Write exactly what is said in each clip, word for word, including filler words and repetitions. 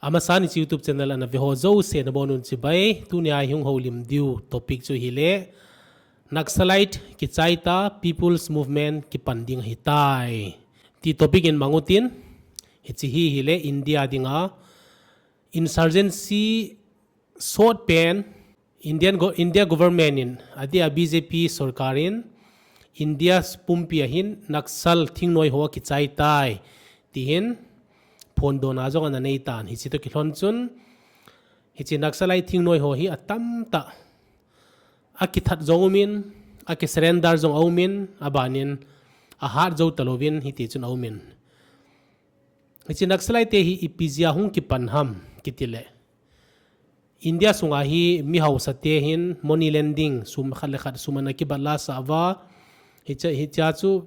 Amasan hiche YouTube channel ana veho jouse nabonun chibai, tunia ihung houlim diu topic chu hile, Naxalite kichai ta, People's Movement kipan ding ahitai. Ti topic in mangutin, hiche hi hile India dinga insurgency sot pen Indian go-, India government in, adia B J P sorkar in, India pumpi ahin Naxal thingnoi ho kichai tai, tihin phondohna jong ana nei tan, hiche toh kilhon chun, hiche Naxalite thingnoi ho hi atamtah, akithat jong umin, akisurrender jong aumin, abanin, ahat jou talouvin, hiti chun aumin. Hiche Naxalite te hi ipi jeh a hung kipan ham, kitile. India sunga hi mi hausate hin money lending, sum khat le khat sum ana kibat lasah uva, hiche, hiche chu,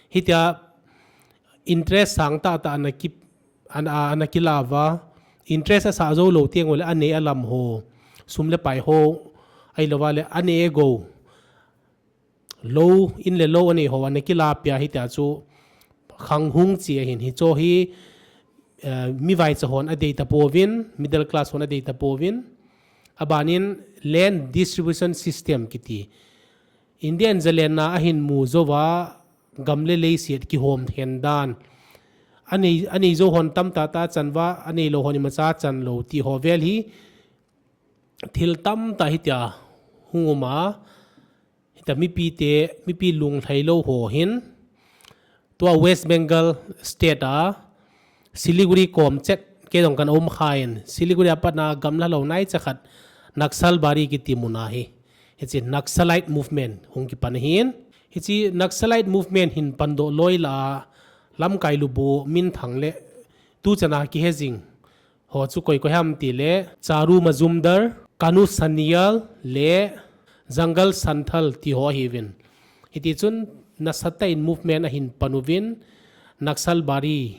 hitia interest sang tahtah ana ki, ana, ana kila uva, interest asah jou lou teng uleh anei alam ho, sum le pai ho, ahilouva le anei agou lou, in le lou anei ho ana kilapia hitia chu khanghung chi ahin, hicho hi, eh, mi vaicha hon adei tapouvin, middle class hon adei tapouvin, abanin land distribution system kiti. India in zalenna ahin mu jouva gam le leiset kihom hen dan. Anei, anei jou hon tamtah tah chan uva, anei lou hon imacha chan lou ti ho vel hi thil tamtah hitia hung uma, hitia mipite, mipi lunglhai lou ho hin, tua West Bengal state a, Siliguri kom chet, kei jong kana um khan, Siliguri a patna gamla lou naicha khat, Naxalbari kiti muna hi, hiche Naxalite movement hung kipan ahin, hiche Naxalite movement hin pandoh loi lah a, lamkai lubu minthang le, tuchan a kihe jing ho chu koi koi ham tile, Charu Majumdar, Kanu Sanyal le Jungle Santhal ti ho ahiuvin. Hiti chun nasatah in movement ahin pan uvin, Naxalbari,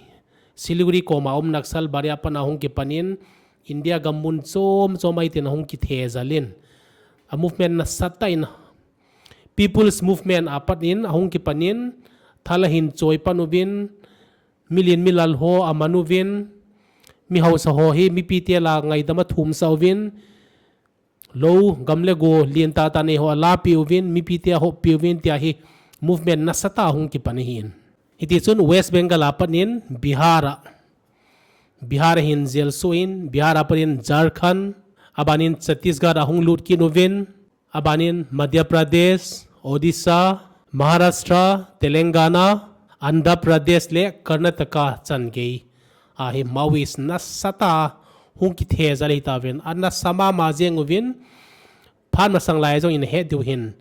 Siliguri koma um Naxalbari a pat a hung kipanin, India gam mun chom chom a hitin ahung kithe jal in. A movement nasatah in People's Movement a pat in ahung kipanin, thal ahin choi pan uvin, milen milal ho aman uvin, mi hausa ho hi mipite lah a ngaidam athumsah uvin, lou, gam le go, lien tahtah nei ho alahpeh uvin, mipite ahoppi uvin, tia hi movement nasatah a hung kipan ahin. Hiti chun West Bengal a pat in Bihar a, Bihar a hin jelsoh in, Bihar a pat in Jharkhand, abanin Chhattisgarh a hung lut kit uvin, abanin Madhya Pradesh, Odisha, Maharashtra, Telangana, Andhra Pradesh le Karnataka chan gei a hi Maoist nasatah a hung kithe jal ahitauvin, anasa mama jeng uvin, phat masang lai jong in ahet diu hin.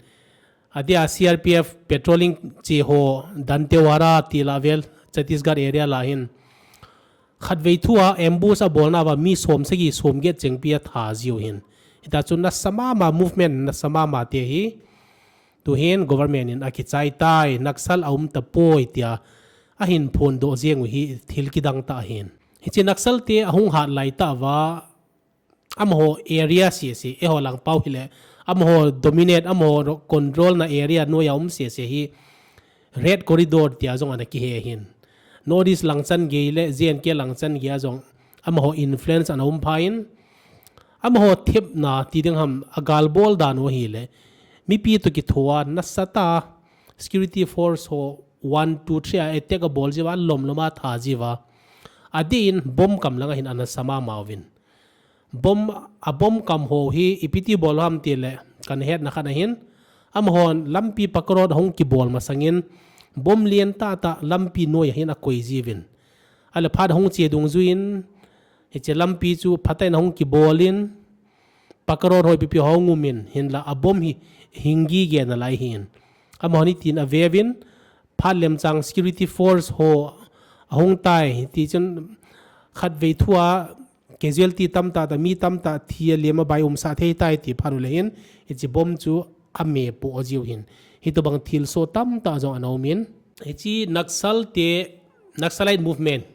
Adia C R P F patrolling chi ho Dantewada ti lah vel Chhattisgarh area lah hin khatvei thua ambush abolna uva mi som sagi som get chengpi atha jiu hin. Hita chu nasa mama movement nasa mama te hi. Tuhin government in akichai tai, Naxal aum tapoi tia ahin phondoh jeng u hi thil kidang tah ahin. Hiche Naxal te ahung hat lai tah uva, amaho area sese, eiho lang pau hile, amaho dominate, amaho ro-, control na area noiya um sese hi, Red Corridor tia jong ana kihe ahin. North East lang chan gei le J and K lang chan gei a jong amaho influence ana um pha in, amaho thepna ti ding ham, agalbol dan u hile, mipi toh kithoa nasatah a security force ho one, two, three a attack abol jiuva, lom lom a tha jiuva, adeh in bomb kam lang a hin anasa mama uvin. Bomb, a bomb kam ho hi ipi ti bol ham tile, kana hetna khat ahin, amahon lampi Pakarot ahung kibol masangin, bomb lien tahtah lampi noiya hin akoi jiuvin. Ahile phat ahung che dungjuiyin, hiche lampi chu phatah in ahung kibol in, Pakarot ho ipi ipi ho hung um in, hinlah a bomb hi hing gige nalai ahin. Amahon hitin ave uvin, phat lemchang security force ho ahung tai, hiti chun khatvei thua casualty tamtah tah, mi tamtah thi a lem a bai umsah thei tai ti phat uleh hin, hiche bomb chu amepoh jiu hin. Hitobang thilsoh tamtah jong ana um in. Hiche Naxal te, Naxalite movement,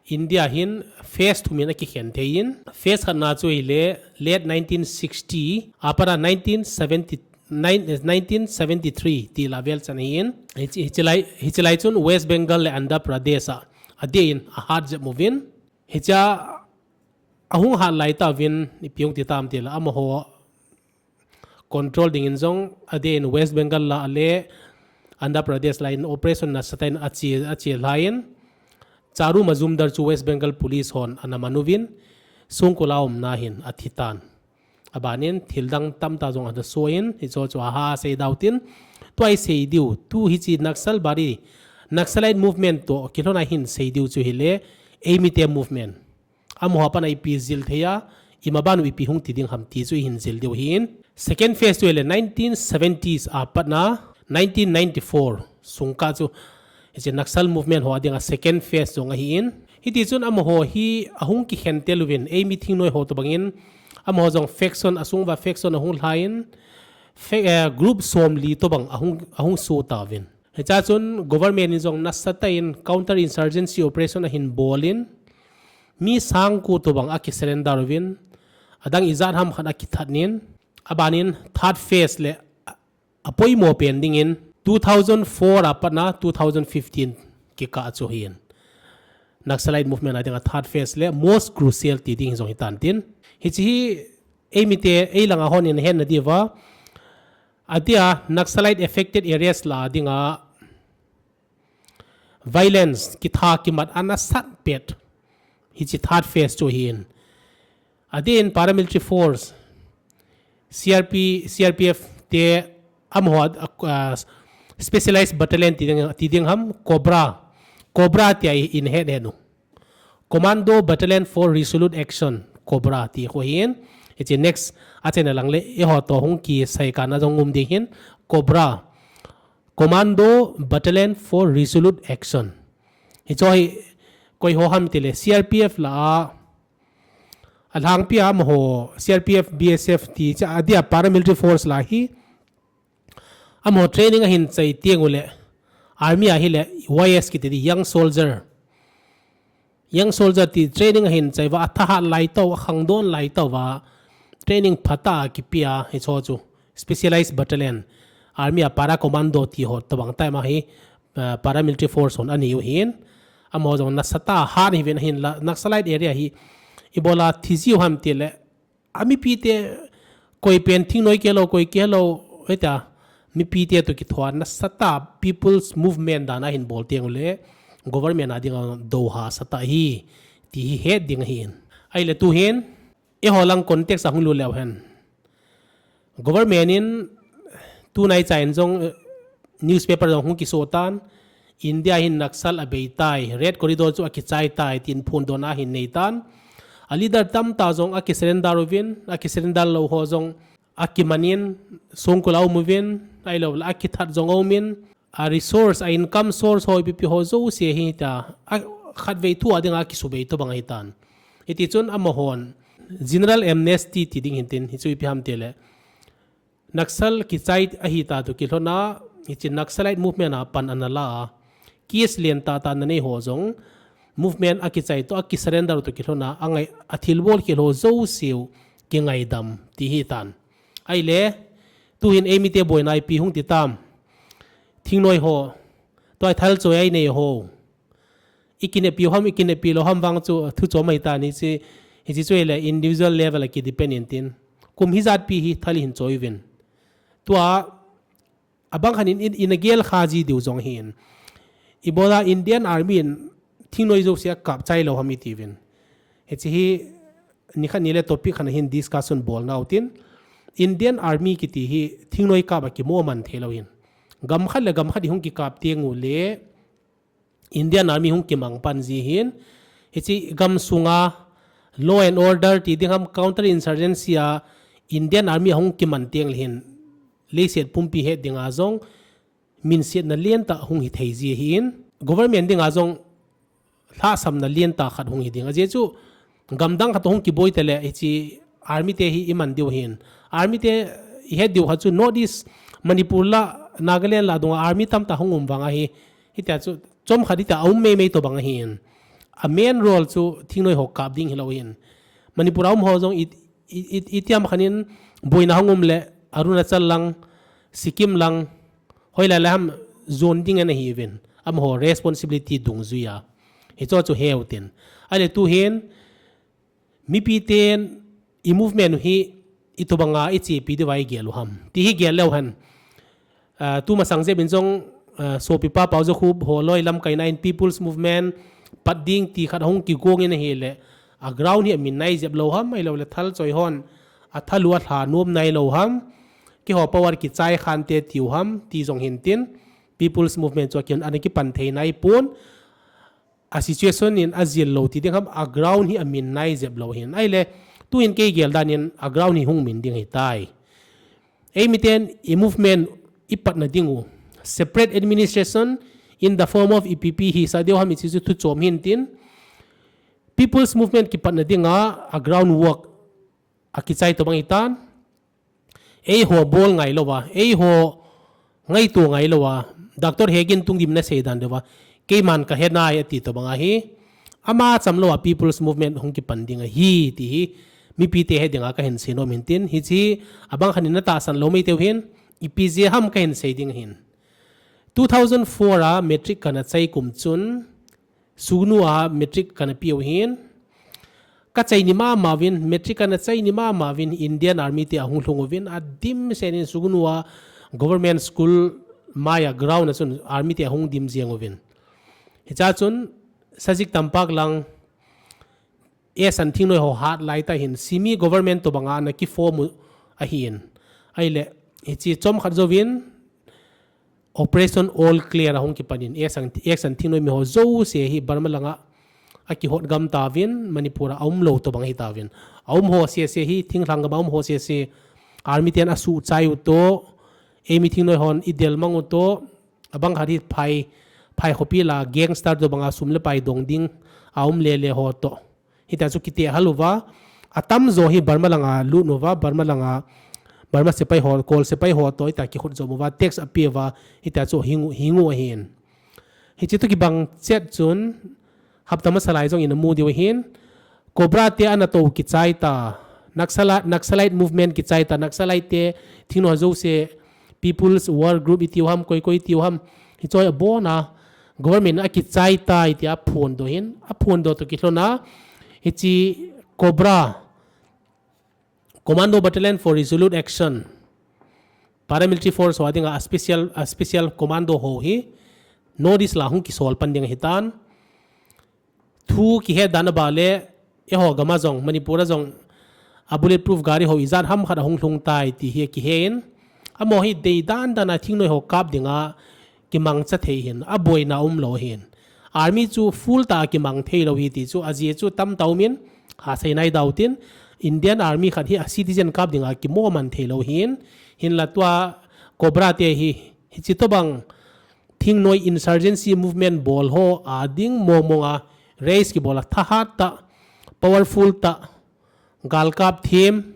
India hin phase thum in akikhen thei in, phase khatna chu hile late nineteen sixty, a pat a nineteen seventy, nine, nineteen seventy-three ti lah vel chan ahin, hiche, hiche lai, hiche lai chun West Bengal le Andhra Pradesh a, adeh in ahat jep uvin, hiche a ahung hat lai tauvin, ipi hung ti tam ti le, amaho control dingin jong, adeh in West Bengal lah a le Andhra Pradesh lah in operation nasatah in ache, ache lhai in, Charu Majumdar chu West Bengal Police hon ana man uvin, songkul a umna hin athi tan. Abanin thil dang tamtah jong ana soh in, hicho chu aha sei dau tin, tua isei diu, tu hiche Naxalbari, Naxalite movement toh kilhon a hin sei diu chu hile, eimite movement. Amaho a pat a ipi jil thei a, ima ban u ipi hung ti ding ham ti chu ihin jil diu ahin. Second phase chu hile nineteen seventies a pat na nineteen ninety-four sung kah chu, hiche Naxal movement ho a dinga second phase jong ahin. Hiti chun amaho hi ahung kikhen tel uvin, eimi thingnoi ho tobang in, amaho jong faction, asung uva faction ahung lhai in, fa-, eh, group somli tobang ahung, ahung soh tauvin. Hiche a chun government in jong nasatah in counter insurgency operation ahin bol in, mi sang ko tobang aki surrender uvin, adang ijat ham khat akithat in, abanin third phase le apoimo pen dingin two thousand four a pat na two thousand fifteen kikah chu ahin. Naxalite movement a dinga third phase le most crucial ti ding jong hitan tin. Hiche hi eimite, eilanga hon ihet na diuva, atia Naxalite affected areas lah a dinga violence, kitha kimat ana sat pet, hiche third phase chu ahin. Adeh in paramilitary force, C R P, C R P F te, amaho, ah, specialized battalion ti ding, ti ding ham, Cobra. Cobra tia ihin het het u. Commando Battalion for Resolute Action, Cobra ti kho ahin. Hiche next, achaina lang le, eiho toh hung kisei kah na jong um ding ahin, Cobra. Commando Battalion for Resolute Action. Hicho hi, koi ho ham ti le, C R P F lah a, alhangpi a amaho, C R P F, B S F ti, cha adia paramilitary force lah hi, amaho training ahin chai teng u le, army a hile, Y S kiti di, young soldier. Young soldier ti training ahin chai uva, athahat lai tauva, akhangdon lai tauva, training phatah a kipe a, hicho chu, specialized battalion, army a para commando ti ho tobang tah a hi, ah, paramilitary force hon anei u ahin, amaho jong nasatah a hat ahiuvin ahinla, Naxalite area hi, ibola thi jiu ham ti le, amipite, koi pen thingnoi kei lou, koi kei lou, hita, mipite toh kithoa nasatah a People's Movement dan a ahin bol teng u le, government a dinga doha satah ahi, ti hi het ding ahin. Ahile tu hin, eiho lang context a hung lut leu hen. Government in tunai chan jong, eh, newspaper jong hung kiso tan, India hin Naxal abei tai, Red Corridor chu akichai tai, tin phongdohna ahin nei tan. A leader tamtah jong aki surrender uvin, aki surrender lou ho jong akiman in, songkul a um uvin, ahilou le akithat jong aum in, a resource, a income source ho ipi ipi ho jouse hi ta, a khatvei thu a dinga kisubei tobang ahitan. Hiti chun amahon, general amnesty ti ding hintin, hichu ipi ham ti le. Naxal kichai ahitah toh kilhon a, hiche Naxalite movement a pan ana la a, case lentah tah ana nei ho jong, movement akichai toh, aki surrender toh kilhon a, angai, athilbol khel ho jouseu, kingaidam, ti hitan. Ahile, tu hin eimite boina ipi hung ti tam. Thingnoi ho, tua thal choi a inei ho. Ikinepi u ham, ikinepi lou ham vang chu, thu chom ahitan hiche, hiche chu hile individual level a kidepend intin. Kum hijat pi hi thal ihin choi uvin. Tua, abang khat in, in, ina gel kha ji diu jong ahin. Ibola Indian Army in thingnoi jouse akap chai lou ham iti uvin. Hiche hi, nikhat ni le topic khat a hin discussion bol nau tin. Indian Army kiti hi thingnoi kap a kimo man thei lou hin. Gam khat le gam khat i hung kikap teng u le, Indian Army hung kimang pan ji hin, hiche gam sunga law and order ti ding ham counter insurgency a Indian Army ahung kiman teng le hin, leiset pumpi het dinga jong, minsetna lentah hung hithei ji hin, government dinga jong, lhahsamna lentah khat hung hi ding. Ajeh chu, gamdang khat hung kiboi tale, hiche army te hi iman diu hin. Army te ihet diu khat chu North East, Manipur lah, Nagaland lah dunga army tamtah hung um vang ahi. Hitia chu, chomkhat hitia aum meimei tobang ahin. A main role chu thingnoi ho kap ding hilou hin. Manipur a um ho jong i, i, i, itiam khat in boina hung um le Arunachal lang, Sikkim lang, hoilai lai ham jon ding ana hiuvin. Amaho responsibility dungjuia. Hicho chu heu tin. Ahile tu hin, Mipi ten i movement hi itobanga i chepi diuva i gel u ham. Ti hi gel leu hen. Uh, tuma sang jep in jong uh, sopipa Pau Jokhum holoi lamkaina in People's Movement pat ding ti khat ahung kigong in ahile a ground hi amin nai jep lou ham, ahilou le thal choi hon a thal u a lha nom nai lou ham. Keiho power kichai khante tiu ham ti jong hin tin People's Movement chu akipan thei nai pon. A situation in a jil lou ti ding ham, a ground hi amin nai jep lou hin. Ahile, tuhin kei gel dan in a ground hi hung min ding ahitai. Ei miten i movement i patna ding u separate administration in the form of E P P hi sa deu ham i chu thu chom hin tin. People's Movement kipatna dinga a ground work a kichai tobang itan. Eiho bol ngai louva, eiho ngaito ngai louva, Doctor Hegin tungdim na sei dan deuva, keiman ka he nai ati tobang ahi. Ama cham louva People's Movement hung kipan ding ahi, ti hi mipi te he dinga ka hin sei nom hin tin, hichi abang khan in na tahsan lou mai teu hin, ipi jeh ham ka hin sei ding hin. Two thousand four a matric kana chai kum chun, Sugnu a matric kana piu hin, ka chai ni mama vin, matric kana chai ni mama vin, Indian Army te ahung lhung uvin, a dim sen in Sugnu a government school maya ground a chun Army te ahung dim jeng uvin. Hicha chun, Sajik Tampak lang, S an thingnoi ho hat lai ta hin, semi government tobanga na kiform u ahin. Ahile, hichi chom khat jouvin, Operation All Clear ahung kipanin, S an, S an thingnoi mi ho jouse hi Burma langa a kihot gam tauvin, Manipur a aum lou tobang hi tauvin. Aum ho sese hi, thinglhang gam aum ho sese, Army ten asuh chai u to, eimi thingnoi hon i del mang u to, abang khat hi phai, phai khopi la gangster tobanga sum le pai dong ding, aum lele ho to. Hitia chu kiti hal uva, atam jo hi Burma langa lut uva, Burma langa, Burma sepai ho, Kol sepai ho to, hitia kikhut jom uva, tax api uva, hitia chu hingu, hingu ahin. Hichi to kibang chet chun, hapta masa lai jong in amu diu ahin, Cobra te ana to kichai ta, Naxala-, Naxalite movement kichai ta, Naxalite te thingnoi jouse, People's War Group i tiu ham, koi koi i tiu ham, hichoi abona, government a kichai ta i tia phondoh hin, aphondoh to kilhona, hichi Cobra, Commando Battalion for Resolute Action, Paramilitary Force ho dinga a special, a special commando ho hi, North East la hung kisol pan ding ahitan, thu kihet dan a ba le, eiho gam a jong, Manipur a jong, a bulletproof gari ho ijat ham khat ahung lhung tai ti hi kihe in, amaho hi dei dan dan a thingnoi ho kap dinga kimangcha thei hin, aboina um lou hin. Army chu full ta kimang thei lou hi ti chu, ajeh chu tam taumin, ha sei nai dau tin, Indian Army khat hi a citizen kap dinga kimo man thei lou hin, hinla tua Cobra te hi, hichi tobang, thingnoi insurgency movement bol ho a ding mong mong a race kibol a thahat ta, powerful ta, galkap them,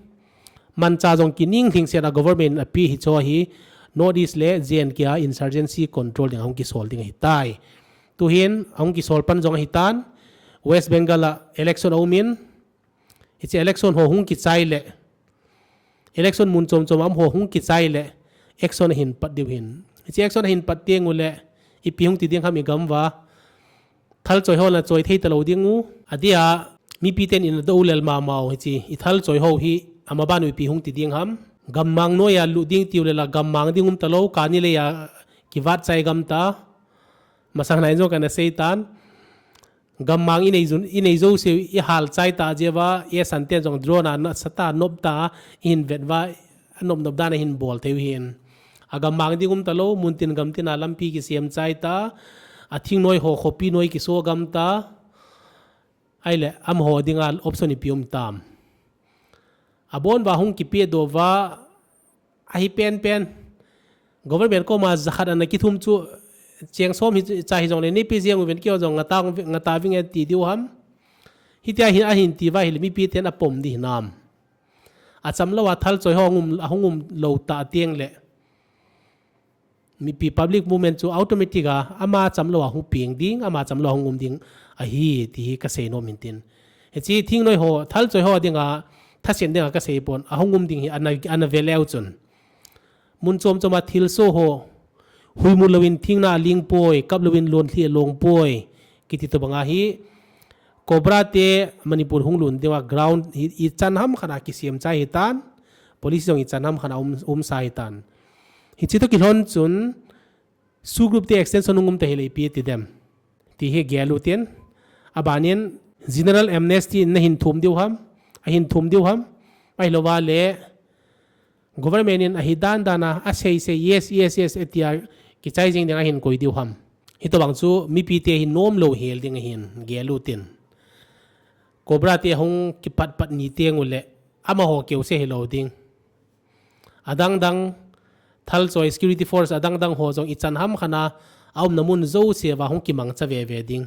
mancha jong kining lhingset a government a pi hicho hi North East le J and K a insurgency control ding ahung kisol ding ahitai. Tuhin ahung kisol pan jong ahitan, West Bengal a election aumin, hichi election ho hung kichai le, election mun chom chom a um ho hung kichai le, action ahin pat diu hin. Hichi action ahin pat teng u le, ipi hung ti ding ham i gam uva. Thal choi ho na choi thei ta lou ding u. Adia, mipi ten in do lel mama u hichi, i thal choi ho hi, ama ban u ipi hung ti ding ham. Gammang noi a lut ding tiu le la, gammang ding um ta lou, kani le a kivat chai gam ta. Masang nai jong kana sei tan. Gammang i nei jun, i nei jouse i hal chai ta jeh uva, S an ten jong drone a na sa ta nop ta, i hin vet uva, a nop nop dan a hin bol thei u hin. A gammang ding um ta lou, mun tin gam tin a lampi kisem chai ta, a thingnoi ho khopi noi kiso gam ta, ahile, amaho dinga option ipi um tam. Abon uva hung kipedoh uva, ahi pen pen. Government koma jakhat ana kithum chu cheng som hi cha hi jongle neipe jeng uvin keiho jong ngata, ngata vinge ti diu ham. Hitia hin ahin ti uva ahile mipi ten apom di hinam. Acham lou a thal choi ho ahung um, ahung um lou ta teng le. Mipi public movement chu automatic a ama cham lou a hung peng ding, ama cham lou a hung um ding ahi ti hi ka sei nom in tin. Hichi thingnoi ho, thal choi ho dinga, thasen dinga ka sei pon, ahung um ding hi ana, ana ve leu chun. Mun chom chom a thilsoh ho, hui mu louvin thingna a ling poi, kap louvin lonlhi a long poi, kiti tobang ahi. Cobra te Manipur hung lut diu a ground hi, ichan ham khat a kisem chai hitan, policy jong ichan ham khat a um, umsa hitan. Hichi toh kilhon chun, SoO group te extension hung um ta hile ipi ti dem. Ti hi gel utin. Abanin general amnesty nahin thum diu ham, ahin thum diu ham. Ahilouva le government in ahi dan dan a, asei sei, yes, yes, yes, atia kichai jing ding ahin koi diu ham. Hitobang chu mipi te hi nomlou hel ding ahin gel utin. Cobra te hung kipat pat ni teng ule, amaho keu se hilou ding. Adang dang, thal choi security force adang dang ho jong ichan ham khat a, aumna mun jouse uva hung kimang cha ve ve ding.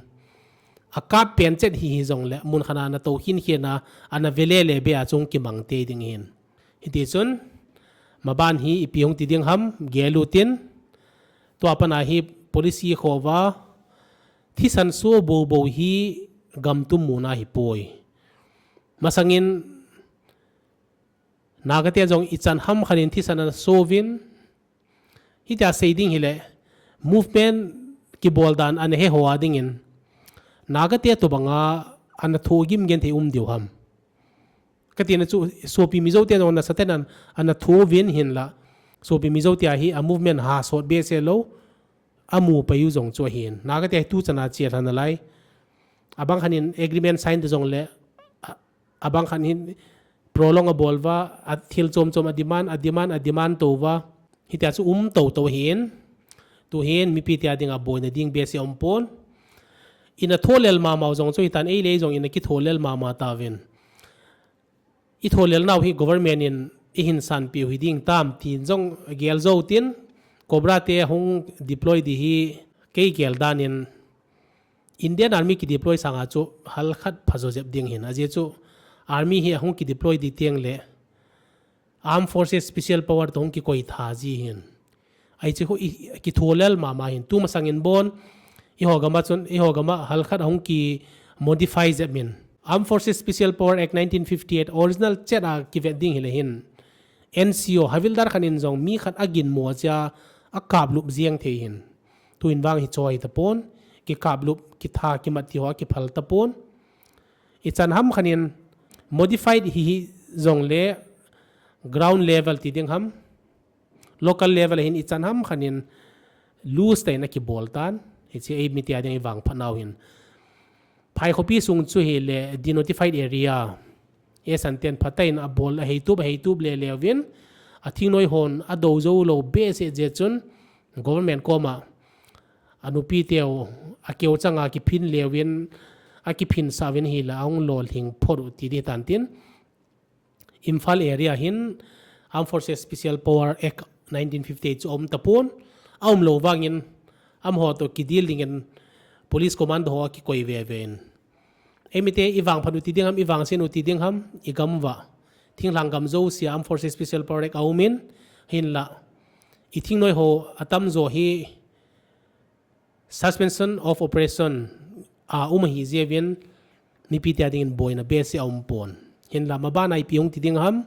Akap pen chet hi hi jongle, mun khat a ana tou khin khin a, ana ve le le be a chu hung kimang tei ding ahin. Hiti chun, maban hi ipi hung ti ding ham, gel utin. Tua pat a hi policy khovah, thisan so bou bou hi gam tum muna hi poi. Masangin, Naga te jong ichan ham khat in thisan ana so uvin, hitia sei ding hile, movement kibol dan ana he ho a dingin, Naga te tobang a ana tho gim gen thei um diu ham. Kati na chu, sopi Mizo te jong nasatah in ana tho uvin hinla, sopi Mizo te a hi a movement ha sot be se lou, amu pai u jong chu ahin. Naga te hi tu chan a chia lhan a lai. Abang khat in agreement sign ta jongle, a, abang khat hin prolong abol uva, a thil chom chom a demand, a demand, a demand tou uva. Hitia chu um tou tou ahin. Tu hin mipi te a ding a boina ding be se um pon. Ina tho lel mama u jong chu hitan, ei le ei jong ina kitho lel mama tauvin. I tho lel nau hi government in i hin sanpeh u hi ding tam tin jong gel jou tin, Cobra te hung deploy di hi kei gel dan in Indian Army ki deploy sang a chu hal khat pha jo jep ding hin. Ajeh chu Army hi ahung ki deploy di teng le Armed Forces Special Power toh hung kikoi tha ji hin. Ahi chu khu i, kitho lel mama hin. Tu masang in bon, i ho gam a chun, i ho gam a hal khat ahung ki modify jep min. Armed Forces Special Power Act nineteen fifty-eight original chet a kivet ding hile hin. N C O, Havildar khat in jong mi khat agin mo chia, akap lup jiang thei hin. Tu in vang hi choi tapon, kikap lup, kitha, kimat ti ho, kiphal tapon. I chan ham khat in modified hi hi jongle ground level ti ding ham. Local level hin i chan ham khat in loose tah in akibol tan. Hichi ei mi te a ding i vangphat nau hin. Phai khopi sung chu hile denotified area. Eisan ten phatah in abol a heitup, a heitup le le uvin. A thingnoi hon a do jou lou be se je chun government koma a nupi teu a keu chang a kiphin le uvin a kiphin sa uvin hila ahung lolhing phot u ti di tan tin. Imphal area hin Armed Forces Special Power Act nineteen fifty-eight chu um tapon, a um lou vangin, amaho toh kidil dingin police commando ho kikoi ve ve in. Ei mi te i vangphat u ti ding ham, i vangsen u ti ding ham, i gam uva. Thinglhang gam jouse a Armed Forces Special Power Act a um in, hinla. I thingnoi ho atam jo hi Suspension of operation a um ahi jeh uvin mipi te a dingin boina be se a um pon. Hinla maban a ipi hung ti ding ham.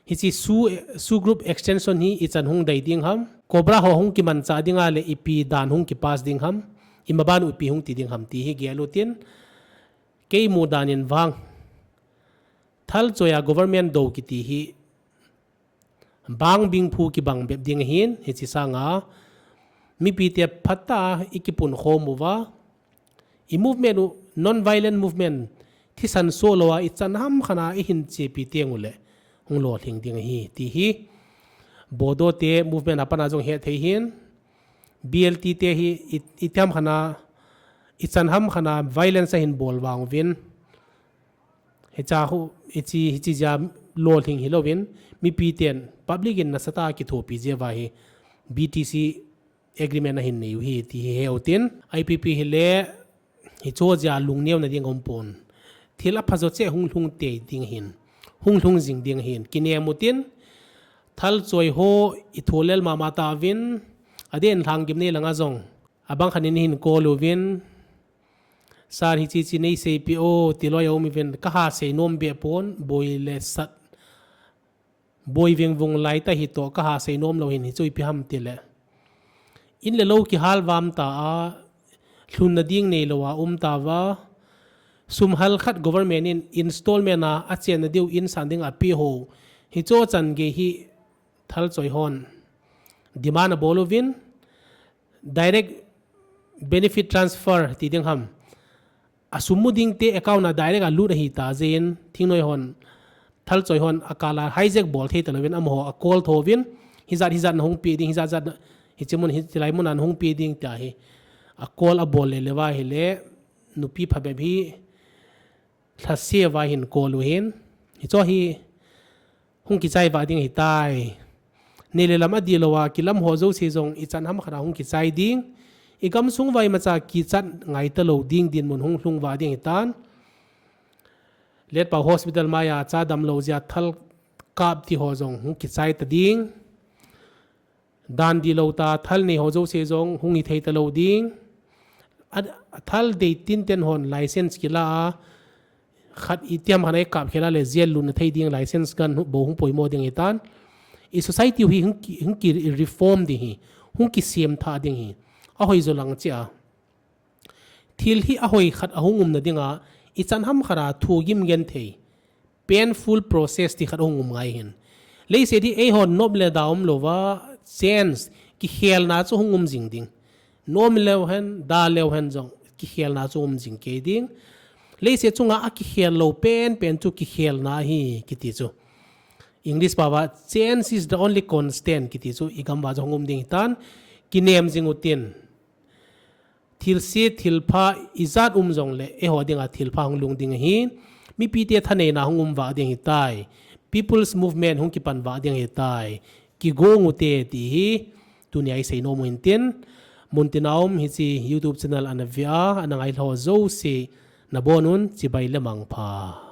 Hichi SoO, SoO group extension hi ichan hung dei ding ham. Cobra ho hung kimancha ding a le ipi dan hung kipass ding ham. I maban u ipi hung ti ding ham ti hi gel utin. Kei mu dan in vang. Thal choi a government do kiti hi Bang bing phu kibang bep ding ahin, hichi sanga. Mipi te phatah a i kipun khom uva. I movement u, non-violent movement, thisan so lou a i chan ham khat a i hin chepi teng u le. Hung lolhing ding ahi, ti hi. Bodo te movement a pat a jong he thei hin. B L T te hi i, i tham khat a, i chan ham khat a violence a hin bol vang uvin. Hicha khu, hichi, hichi jeh a lolhing hilou in, mipi ten, public in nasatah a kithopi jeh uva hi, B T C agreement ahin nei u hi, ti hi he utin, I P P hi le, hicho jeh a lungneo na ding um pon. Thil apha jo cheh hung lhung tei ding hin, hung lhung jing ding hin, kinem utin, thal choi ho, i tho lel mama tauvin, adeh in lhang gim nei lang a jong, abang khat in hin call uvin, Sir, hichi chi nei seipi o, ti loi a um uvin, ka ha sei nom be pon, boi le sat. Boi veng vung lai ta hi toh, ka ha sei nom lou hin hichu ipi ham ti le. In le lou kihal vam ta a, lhun na ding nei lou a um ta uva, Sum hal khat government in installment a, achenna diu in san ding a pe ho. Hicho chan gei hi thal choi hon demand abol uvin, direct benefit transfer ti ding ham. Asum mu ding te account a direct a lut ahi ta jeh in, thingnoi hon, thal choi hon akal a hijack bol thei talouvin, amaho a call tho uvin, hijat hijat na hung pe ding, hijat jat na, hiche mun, hiche lai mun a na hung pe ding tia hi a call abol le le uva ahile, nupi phabep hi lhase uva hin call u hin. Hicho hi hung kichai vah ding ahitai. Nei le lam adih lou a kilam ho jouse jong ichan ham khat a hung kichai ding. Igam sung uva imacha kichat ngai talou ding dinmun hung lhung vah ding ahitan. Letpao hospital mai a cha damlou jeh a thal kap ti ho jong hung kichai ta ding. Dan dihlou tah thal nei ho jouse jong hung hithei talou ding. A, athal dei tinten hon license kila a, khat itiham khat a ikap khel a le jail lutna thei ding license gan hu-, bou hung poimo ding ahitan. I society u hi hung ki, hung ki reform ding ahi, hung kisemthah ding ahi. Ahoi jo lang cheh a. Thil hi ahoi khat ahung umna dinga, ichan ham khat a thugim genthei, painful process ti khat ahung um ngai hin. Leiset hi eihon nop le da umlouva, change, kikhelna chu hung um jing ding. Nom leu hen, da leu hen jong, kikhelna chu um jing kei ding. Leiset chunga akikhel lou penpen chu kikhelna ahi kiti chu. English pao va, change is the only constant kiti chu igam uva jong hung um ding ahitan, kinem jing utin. Thilse, thilpha, ijat um jongle, eiho dinga thilpha hung lhung ding ahi. Mipite thaneina hung um vah ding ahitai. People's Movement hung kipan vah ding ahitai. Kigong ute ti hi, tunia isei nom u hintin. Muntina um hiche YouTube channel ana ve a, ana ngailha ho jouse, nabon un, chibai le mangpha.